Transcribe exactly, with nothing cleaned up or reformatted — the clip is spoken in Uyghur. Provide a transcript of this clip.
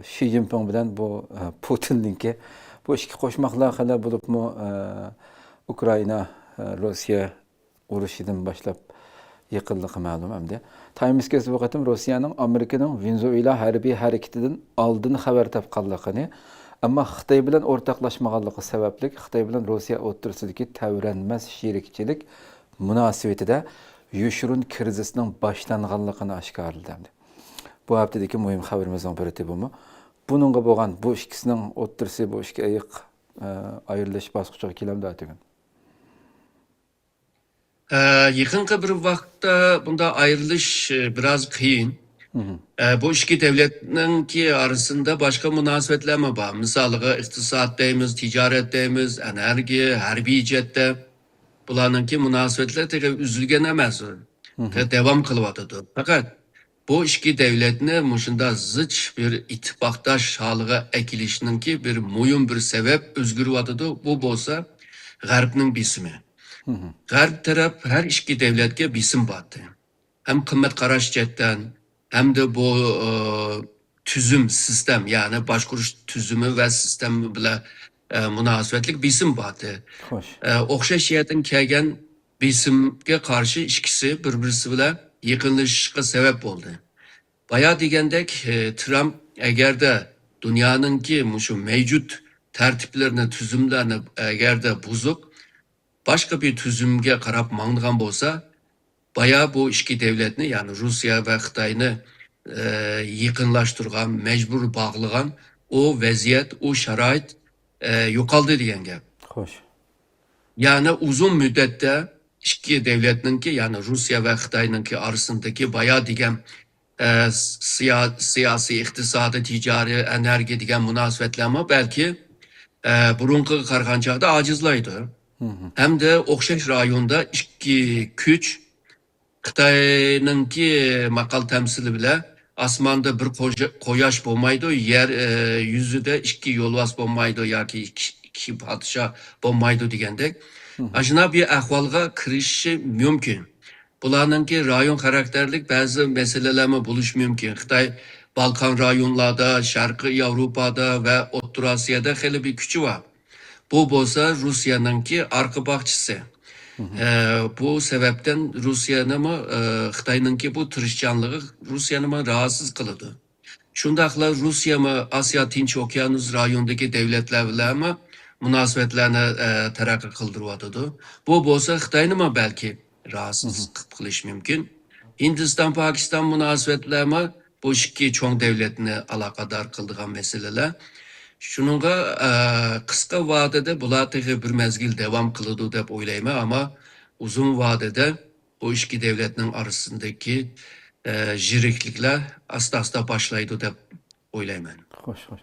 شى جىنپىڭ بىلەن بۇ، ئە، پۇتىننىڭكى بۇ ئىككى قوشماقلار خېلى بولۇپمۇ، ئە، ئۇكرائىنا، ئە، روسىيە ئۇرۇشىدىن باشلاپ يېقىنلىقى مەلۇم ئەمدى. تايمس گېزىتى بۇ قېتىم روسىيەنىڭ ئامېرىكىنىڭ ۋېنېزۇېلا ھەربىي ھەرىكىتىدىن ئالدىن خەۋەر تاپقانلىقىنى، ئەمما خىتاي بىلەن ئورتاقلاشمىغانلىقى سەۋەبلىك خىتاي بىلەن روسىيە ئوتتۇرىسىدىكى تەۋرەنمەس شېرىكچىلىك مۇناسىۋىتىدە يوشۇرۇن كىرىزىسنىڭ باشلانغانلىقىنى ئاشكارىلىدى ئەمدى. بۇ ھەپتىدىكى مۇھىم خەۋىرىمىزنىڭ بىرى بۇمۇ. بۇنىڭغا بولغان بۇ ئىككىسىنىڭ ئوتتۇرىسى، بۇ ئىككى ئېيىق، ئە، ئايرىلىش باسقۇچىغا كېلەمدۇ ئەتىگۈن؟ ئە، يېقىنقى بىر ۋاقىتتا بۇنداق ئايرىلىش، ئە، بىراز قىيىن. مهم. ئە، بۇ ئىككى دۆلەتنىڭكى ئارىسىندا باشقا مۇناسىۋەتلەرمۇ بار. مىسالىغا، ئىقتىساد دەيمىز، تىجارەت دەيمىز، ئېنېرگىيە، ھەربىي جەھەتتە بۇلارنىڭكى مۇناسىۋەتلەر تېخى ئۈزۈلگەن ئەمەس. مهم. تېخى داۋام قىلىۋاتىدۇ. پەقەت بۇ ئىككى دۆلەتنى مۇشۇنداق زىچ بىر ئىتتىپاقداش ھالىغا ئەكېلىشنىڭكى بىر مۇھىم بىر سەۋەب ئۆزگىرىۋاتىدۇ. بۇ بولسا غەربنىڭ بېسىمى. مهم. غەرب تەرەپ ھەر ئىككى دۆلەتكە بېسىم بارتى. ھەم قىممەت قاراش جەھەتتىن، ھەمدە بۇ، ئى، تۈزۈم، سىستېم، يەنى باشقۇرۇش تۈزۈمى ۋە سىستېما بىلەن، ئى، مۇناسىۋەتلىك بېسىم بارتى. خوش. ئى، ئوخشاش يەردىن كەلگەن بېسىمگە قارشى ئىككىسى بىر-بىرسى بىلەن يېقىنلىشىشقا سەۋەب بولدى. بايا دېگەندەك، ئى، ترامپ ئەگەردە دۇنيانىڭكى مۇشۇ مەۋجۇت تەرتىپلىرىنى، تۈزۈملەرنى ئەگەردە بۇزۇپ، باشقا بىر تۈزۈمگە قاراپ ماڭىدىغان بولسا، بايا بۇ ئىككى دۆلەتنى، يەنى روسىيە ۋە خىتاينى، ئە، يېقىنلاشتۇرغان، مەجبۇر باغلىغان ئۇ ۋەزىيەت، ئۇ شارائىت، ئە، يوقالدى دېگەن گەپ. خوش. يەنى ئۇزۇن مۇددەتتە ئىككى دۆلەتنىڭكى، يەنى روسىيە ۋە خىتاينىڭكى ئارىسىندىكى بايا دېگەن ئە، سىيا-، سىياسىي، ئىقتىسادىي، تىجارىي، ئېنېرگىيە دېگەن مۇناسىۋەتلەرمۇ بەلكى، ئە، بۇرۇنقىغا قارىغان چاغدا ئاجىزلايدۇ. مهم. ھەمدە ئوخشاش رايوندا ئىككى كۈچ خىتاينىڭكى ماقال تەمسىلى بىلەن ئاسماندا بىر قوژا-، قۇياش بولمايدۇ، يەر، ئە، يۈزىدە ئىككى يولۋاس بولمايدۇ ياكى ئىككى، ئىككى پادىشاھ بولمايدۇ دېگەندەك، مهم. ئاشۇنداق بىر ئەھۋالغا كىرىشىشى مۇمكىن. بۇلارنىڭكى رايون خاراكتېرلىك بەزى مەسىلىلەرمۇ بولۇشى مۇمكىن. خىتاي بالقان رايونلاردا، شەرقىي ياۋروپادا ۋە ئوتتۇرا ئاسىيادا خېلى بىر كۈچى بار. بۇ بولسا روسىيەنىڭكى ئارقا باغچىسى. مهم. ئە، بۇ سەۋەبتىن روسىيەنىمۇ، ئە، خىتاينىڭكى بۇ تىرىشچانلىقى روسىيەنىمۇ راھەتسىز قىلىدۇ. شۇنداقلا روسىيەمۇ ئاسىيا تىنچ ئوكيانۇس رايونىدىكى دۆلەتلەر بىلەنمۇ مۇناسىۋەتلەرنى، ئە، تەرەققىي قىلدۇرۇۋاتىدۇ. بۇ بولسا خىتاينىمۇ بەلكى راھەتسىز مهم. قىلىپ قېلىشى مۇمكىن. ھىندىستان، پاكىستان مۇناسىۋەتلەرمۇ بۇ ئىككى چوڭ دۆلەتنى ئالاقىدار قىلىدىغان مەسىلىلەر. شۇنىڭغا، ئە، قىسقا ۋادىدە بۇلار تېخى بىر مەزگىل داۋام قىلىدۇ دەپ ئويلايمەن، ئەمما ئۇزۇن ۋادىدە بۇ ئىككى دۆلەتنىڭ ئارىسىدىكى، ئە، يىرىكلىكلەر ئاستا-ئاستا باشلايدۇ دەپ ئويلايمەن. خوش، خوش.